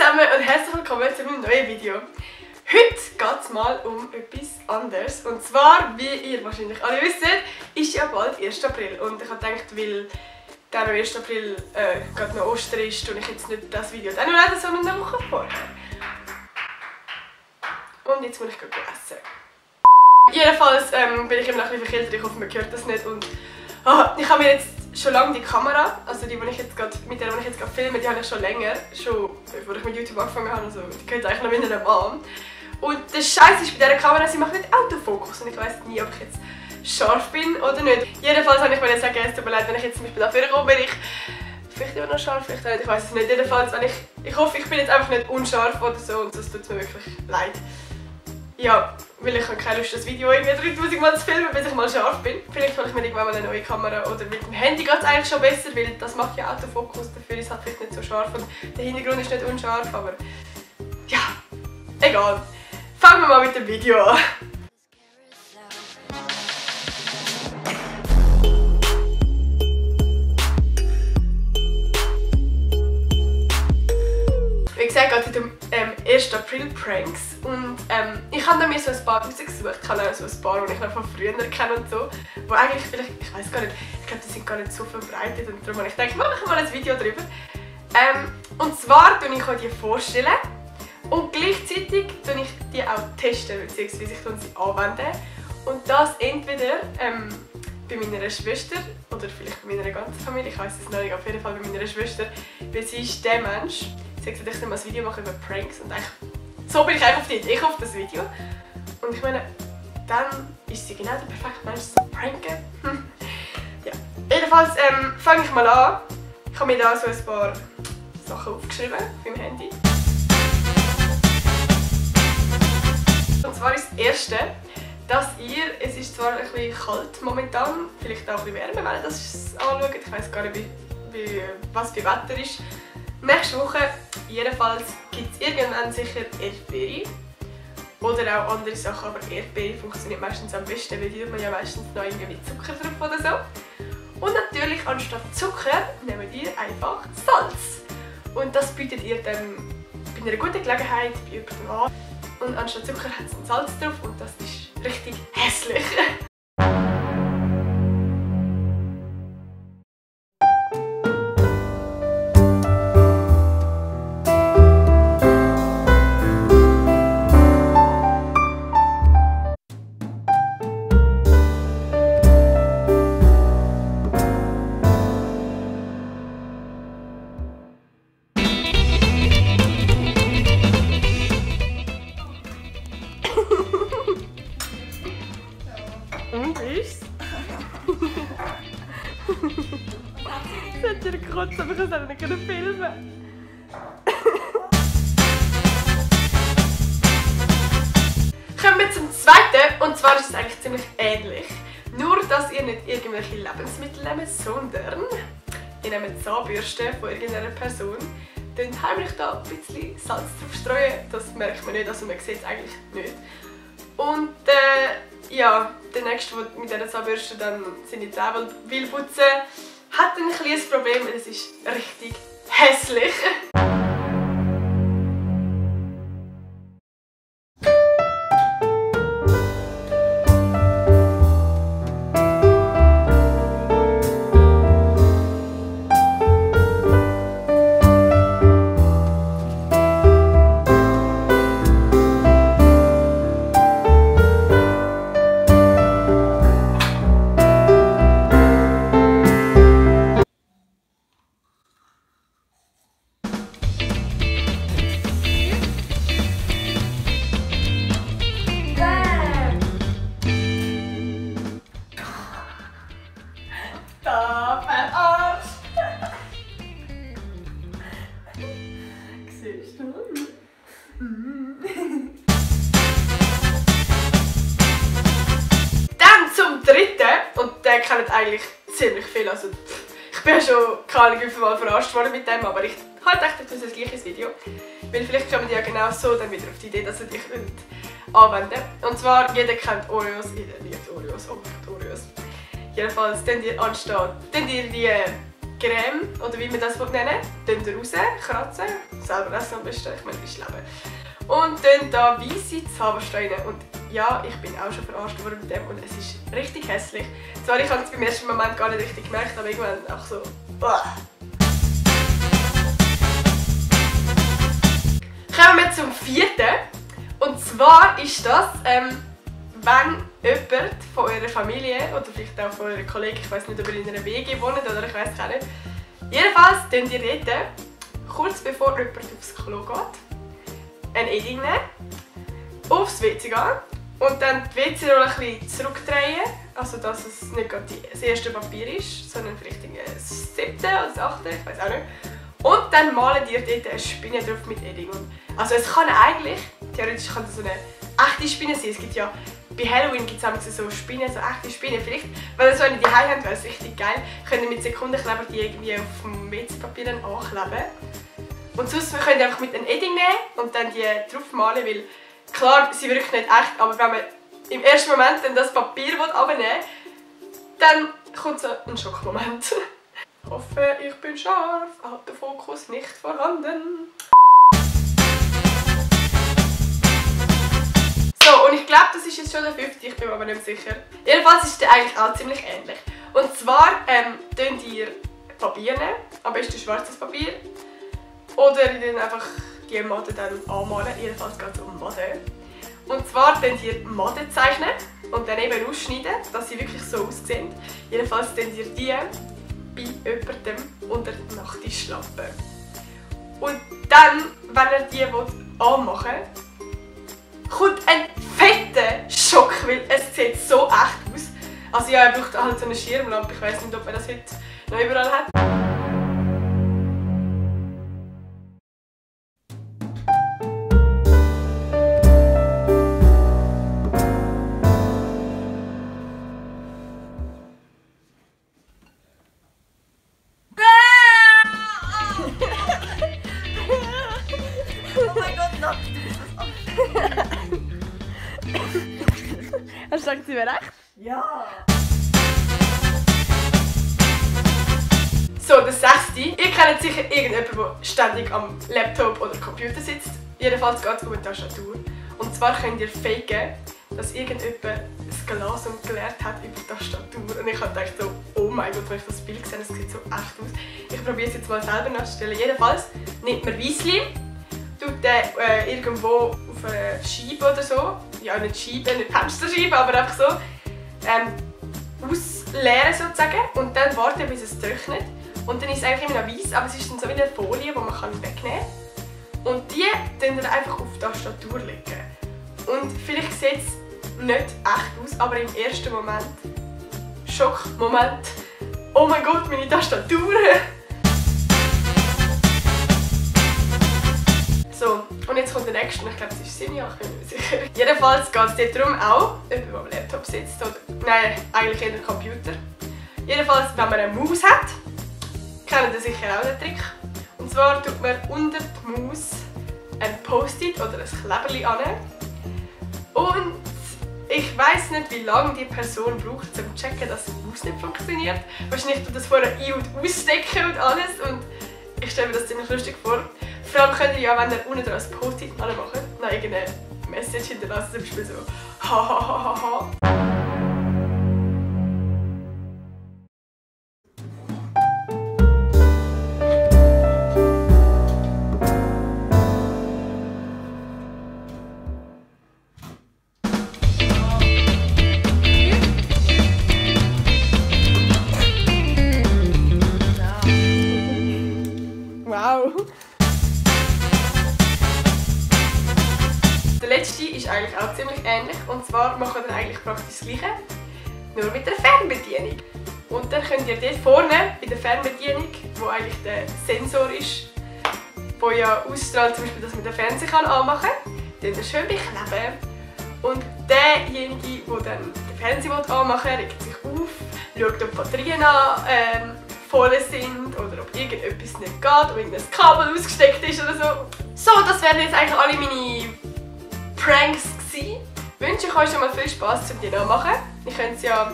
zusammen und herzlich willkommen zu meinem neuen Video. Heute geht es mal um etwas anderes. Und zwar, wie ihr wahrscheinlich alle wisst, ist ja bald 1. April. Und ich habe gedacht, weil dann am 1. April gerade noch Ostern ist, tue ich jetzt nicht das Video dann noch reden, sondern eine Woche vorher. Und jetzt muss ich gleich essen. Jedenfalls bin ich immer noch ein bisschen verkältet, ich hoffe, man hört das nicht. Und ich habe mir jetzt schon lange die Kamera, also die, mit der ich jetzt gerade filme, die habe ich schon länger, schon bevor ich mit YouTube angefangen habe, also die gehört eigentlich noch mit einer Mom. Und der Scheiß ist bei dieser Kamera, sie macht nicht Autofokus und ich weiss nie, ob ich jetzt scharf bin oder nicht. Jedenfalls habe ich mir jetzt sagen, es tut mir leid, wenn ich jetzt zum Beispiel dafür komme, bin ich vielleicht immer noch scharf, vielleicht nicht, ich weiss es nicht. Jedenfalls, wenn ich hoffe, ich bin jetzt einfach nicht unscharf oder so und das tut es mir wirklich leid. Ja, weil ich habe keine Lust, das Video irgendwie 3000 Mal zu filmen, bis ich mal scharf bin. Vielleicht hole ich mir irgendwann mal eine neue Kamera oder mit dem Handy geht es eigentlich schon besser, weil das macht ja Autofokus, dafür ist es halt vielleicht nicht so scharf und der Hintergrund ist nicht unscharf, aber ja, egal. Fangen wir mal mit dem Video an. Wie gesagt, geht es um 1. April Pranks und ich habe mir so ein paar rausgesucht. Ich habe auch so ein paar, die ich noch von früher kenne und so, wo eigentlich vielleicht, ich weiß gar nicht, ich glaube, die sind gar nicht so verbreitet und darum habe ich gedacht, mache ich mal ein Video darüber. Und zwar stelle ich euch die vorstellen und gleichzeitig teste ich die auch testen, bzw. ich sie anwenden. Und das entweder bei meiner Schwester oder vielleicht bei meiner ganzen Familie, ich weiß es noch nicht, auf jeden Fall bei meiner Schwester, weil sie ist der Mensch. Sie hat gesagt, ich soll mal ein Video machen über Pranks und so bin ich eigentlich auf die Idee auf das Video. Und ich meine, dann ist sie genau der perfekte Mensch zum Pranken. Ja. Jedenfalls fange ich mal an. Ich habe mir da so ein paar Sachen aufgeschrieben auf meinem Handy. Und zwar ist das erste, dass es ist zwar ein bisschen kalt momentan, vielleicht auch ein bisschen wärmer, wenn ihr das anschaut. Ich weiß gar nicht, was für Wetter ist. Nächste Woche jedenfalls gibt es irgendwann sicher Erdbeere oder auch andere Sachen, aber Erdbeere funktioniert meistens am besten, weil die tut man ja meistens noch irgendwie mit Zucker drauf oder so. Und natürlich anstatt Zucker nehmt ihr einfach Salz. Und das bietet ihr dann bei einer guten Gelegenheit bei jemandem an. Und anstatt Zucker hat es ein Salz drauf und das ist richtig hässlich. Und ist's? Es hat ja gekotzt, aber ich konnte es nicht filmen. Kommen wir zum zweiten, und zwar ist es eigentlich ziemlich ähnlich. Nur, dass ihr nicht irgendwelche Lebensmittel nehmt, sondern ihr nehmt Zahnbürste von irgendeiner Person, dann heimlich da ein bisschen Salz drauf streuen. Das merkt man nicht, also man sieht es eigentlich nicht. Und ja, der nächste, der mit dieser Zahnbürste dann seine Zähne will putzen, hat ein kleines Problem, weil es ist richtig hässlich. Siehst du? Dann zum dritten, und den kennt eigentlich ziemlich viel. Also, ich bin ja schon keine Ahnung, wie viel Mal verarscht worden mit dem, aber ich habe gedacht, ich mache das gleiche Video. Weil vielleicht kommen die ja genau so dann wieder auf die Idee, dass ihr dich anwenden. Und zwar, jeder kennt Oreos, jeder liebt Oreos, oh mein Gott, Oreos. Jedenfalls, dann ihr ansteht, dann ihr die Creme, oder wie man das nennen will, dann raus, kratzen, selber essen am besten, ich meine, das ist Leben. Und dann da weisse Zahnpasta rein. Und ja, ich bin auch schon verarscht worden mit dem und es ist richtig hässlich. Zwar, ich habe es beim ersten Moment gar nicht richtig gemerkt, aber irgendwann auch so... Kommen wir zum 4. Und zwar ist das, wenn jemand von eurer Familie oder vielleicht auch von eurer Kollegen, ich weiß nicht, ob ihr in einer WG wohnt oder ich weiß es auch nicht. Jedenfalls könnt ihr dort, kurz bevor jemand aufs Klo geht, ein Edding nehmen, aufs WC gehen und dann die WC-Rolle ein bisschen zurückdrehen, also dass es nicht gerade das erste Papier ist, sondern vielleicht das 7. oder das 8., ich weiß auch nicht. Und dann malen ihr dort eine Spinne drauf mit Edding. Also es kann eigentlich, theoretisch kann das so eine echte Spinne sein. Es gibt ja, bei Halloween gibt es so Spinnen, so echte Spinnen. Vielleicht, wenn ihr so eine daheim habt, wäre es richtig geil. Könnt ihr mit Sekundenkleber die irgendwie auf dem WC-Papier ankleben. Und sonst könnt ihr einfach mit einem Edding nehmen und dann die drauf malen, weil klar, sie wirkt nicht echt, aber wenn man im ersten Moment dann das Papier abnehmen will, dann kommt so ein Schockmoment. Ich hoffe, ich bin scharf, hat der Fokus nicht vorhanden. So, und ich glaube, das ist jetzt schon der 5., ich bin mir aber nicht sicher. Jedenfalls ist der eigentlich auch ziemlich ähnlich. Und zwar könnt ihr Papier nehmen, am besten schwarzes Papier. Oder ihr dann einfach die Maden dann anmalen, jedenfalls geht es um Maden. Und zwar könnt ihr Maden zeichnen und dann eben ausschneiden, dass sie wirklich so aussehen. Jedenfalls könnt ihr die bei jemandem unter den Nachttisch schlappen. Und dann, wenn ihr die anmachen wollt, kommt ein fetter Schock, weil es sieht so echt aus. Also ja, ihr braucht halt so eine Schirmlampe, ich weiß nicht, ob man das heute noch überall hat. Hast du gesagt, sie wäre echt? Ja! So, der 6. Ihr kennt sicher irgendjemanden, der ständig am Laptop oder Computer sitzt. Jedenfalls geht es um eine Tastatur. Und zwar könnt ihr faken, dass irgendjemand ein Glas geleert hat über die Tastatur. Und ich habe gedacht so, oh mein Gott, wenn ich das Bild sehe, das sieht so echt aus. Ich probiere es jetzt mal selber nachzustellen. Jedenfalls nimmt man Weissleim, tut den irgendwo auf eine Scheibe oder so, ja nicht Scheibe, nicht Fensterscheibe, aber einfach so, ausleeren sozusagen und dann warten, bis es trocknet. Und dann ist es eigentlich immer noch weiss, aber es ist dann so wie eine Folie, die man wegnehmen kann. Und die legen wir einfach auf die Tastatur legen. Und vielleicht sieht es nicht echt aus, aber im ersten Moment, Schockmoment, oh mein Gott, meine Tastatur! So, und jetzt kommt der nächste, und ich glaube, es ist Sinja, ich bin mir nicht sicher. Jedenfalls geht es darum auch, jemand, der am Laptop sitzt, oder nein, eigentlich eher am Computer. Jedenfalls, wenn man eine Maus hat, kennt ihr sicher auch den Trick. Und zwar tut man unter die Maus ein Post-it oder ein Kleberli an. Und ich weiss nicht, wie lange die Person braucht, um zu checken, dass die Maus nicht funktioniert. Wahrscheinlich tut das vorher ein- und ausdecken und alles. Und ich stelle mir das ziemlich lustig vor. Vor allem könnt ihr ja, wenn ihr unten dran ein Post-it anmacht, noch irgendeine Message hinterlassen, zum Beispiel so «Ha-ha-ha-ha-ha». Wow! Der letzte ist eigentlich auch ziemlich ähnlich. Und zwar machen wir eigentlich praktisch das Gleiche, nur mit der Fernbedienung. Und dann könnt ihr dort vorne bei der Fernbedienung, wo eigentlich der Sensor ist, der ja ausstrahlt, zum Beispiel, dass man den Fernseher anmachen kann, den schön bekleben. Und derjenige, der dann den Fernseher anmachen will, regt sich auf, schaut, ob die Batterien voll sind oder ob irgendetwas nicht geht, ob irgendein Kabel ausgesteckt ist oder so. So, das wären jetzt eigentlich alle meine Pranks gewesen. Ich wünsche euch schon mal viel Spaß zum die nachmachen. Ihr könnt es ja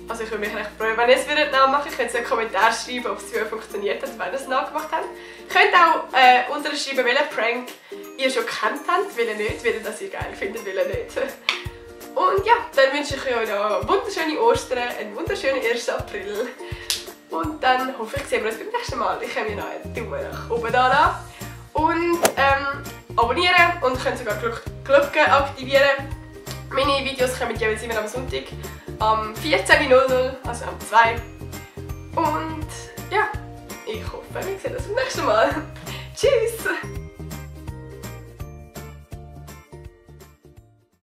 Also ich würde mich echt freuen, wenn ihr es nachmachen würdet. Könnt ihr einen Kommentar schreiben, ob es für euch funktioniert hat, wenn ihr es nachgemacht habt. Ihr könnt auch unten schreiben, welchen Prank ihr schon gekannt habt, welchen nicht, welchen das ihr geil findet, welchen nicht. Und ja, dann wünsche ich euch noch wunderschöne Ostern, einen wunderschönen 1. April. Und dann hoffe ich, sehen wir uns beim nächsten Mal. Ich habe mir noch einen Daumen nach oben da lassen. Und abonnieren und könnt sogar die Glocke aktivieren. Meine Videos kommen jeweils immer am Sonntag am 14:00, also am 2. Und ja, ich hoffe, wir sehen uns beim nächsten Mal. Tschüss!